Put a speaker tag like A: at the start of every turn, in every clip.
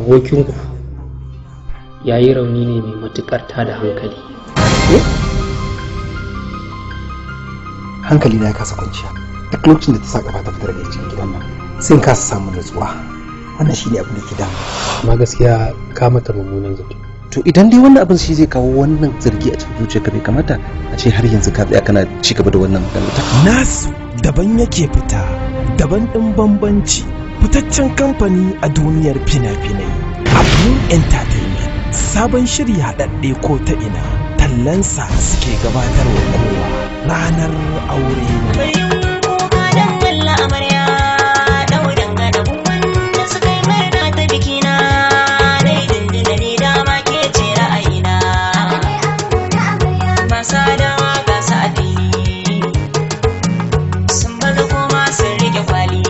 A: Abokinku ya yi rauni ne mai matuƙar tada hankali.
B: Hankali na ya kasa kwanciya. Duk lokacin da ta sa kafa ta fita daga cikin gidan nan, sai in kasa samun nutsuwa. Wannan shine abin da ke damu.
A: Amma gaskiya ka mata mummunan zato.
C: To idan dai wannan abin shi zai kawo wannan zargi a cikin zuciyarka, bai kamata a ce har yanzu ka tsaya kana ci gaba da wannan magana ta.
D: Nasu daban yake fita, daban ɗin bambanci, fitaccen kamfani a duniyar fina-finai. Abun Entertainment, sabon shiri haɗaɗɗe ko ta ina, tallansa suke gabatarwa kowa Ranar Aure.
E: Kuka dan amarya daurin gada wanda suka yi murna ta bikina dai dindina ne dama ke ce ra'ayina masu adawa ga su a fili sun baza koma sun rike kwali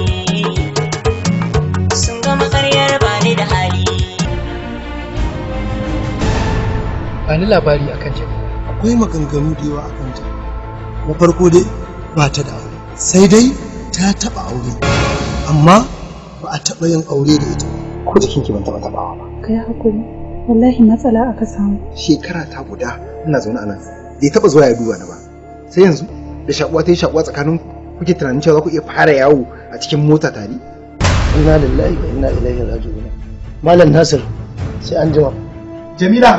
E: sun gama karyar ba ni da hali.
A: Ba ni labari akan Jamila.
B: Akwai maganganu da yawa akan ta. Na farko dai, ba ta da aure, sai dai ta taɓa aure, amma ba a taɓa yin aure da ita ba. Ko jikinki ban taɓa taɓawa ba.
F: Ka yi hakuri, wallahi matsala aka samu.
B: Shekara ta guda ina zaune a nan, bai taɓa zuwa ya duba ni ba, sai yanzu da shakuwa ta yi shakuwa tsakanin ku, kuke tunanin cewa za ku iya fara yawo a cikin mota tare.
G: Inna lillahi wa inna ilaihi raji'un. Malam Nasir, sai an jima.
B: Jamila!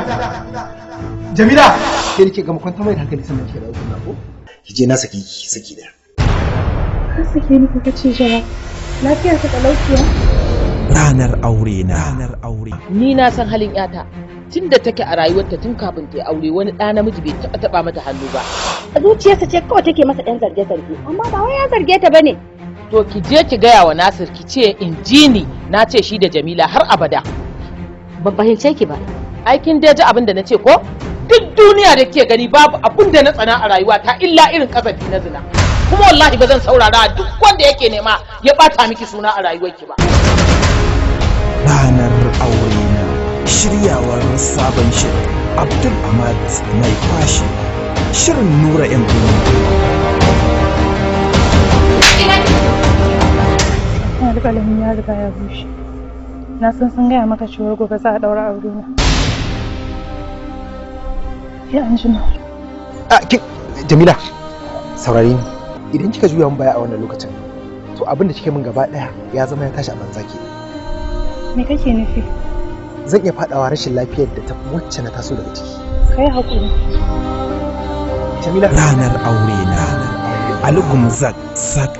B: Jamila! Ke nake gama kwanta mai da hankali sannan ke dawo na ko? Ki je, na saki ki saki daya.
F: Ka sake ni kuka ce jara. Lafiya ka kalau kuwa?
D: Ranar Aure Na. Ranar Aure.
H: Ni na san halin yata tun da take a rayuwarta, tun kafin ta yi aure, wani ɗa namiji bai taɓa taɓa mata hannu ba.
I: Zuciyarsa ce kawai take masa ɗan zarge-zarge, amma ba wai ya zarge ta bane.
H: To ki je ki gaya wa Nasir, ki ce in ji ni na ce shi da Jamila har abada.
I: Ban fahimce ki ba.
H: Aikin dai ji abin da na ce ko? Duk duniya da ke gani, babu abin da na tsana a rayuwa ta illa irin kazafi na zina, kuma wallahi ba zan saurara duk wanda yake nema ya bata miki suna a rayuwarki ba.
D: Ranar Aure Na. Shiryawar sabon shirin Abdul Ahmad Mai Kwashi. Shirin Nura M. Inuwa.
F: Alƙalami ya riga ya bushe. Na san sun gaya maka cewar gobe za a ɗaura aure na. Sai an jima.
B: A ki Jamila, saurare ni. Idan kika juya min baya a wannan lokacin, to abin da kike min gaba daya ya zama ya tashi a banza ke.
F: Me kake nufi?
B: Zan iya fadawa rashin lafiyar da ta fi wacce na taso daga ciki.
F: Ka yi haƙuri.
B: Jamila.
D: Ranar Aure Na. Ali Gumzak Sak.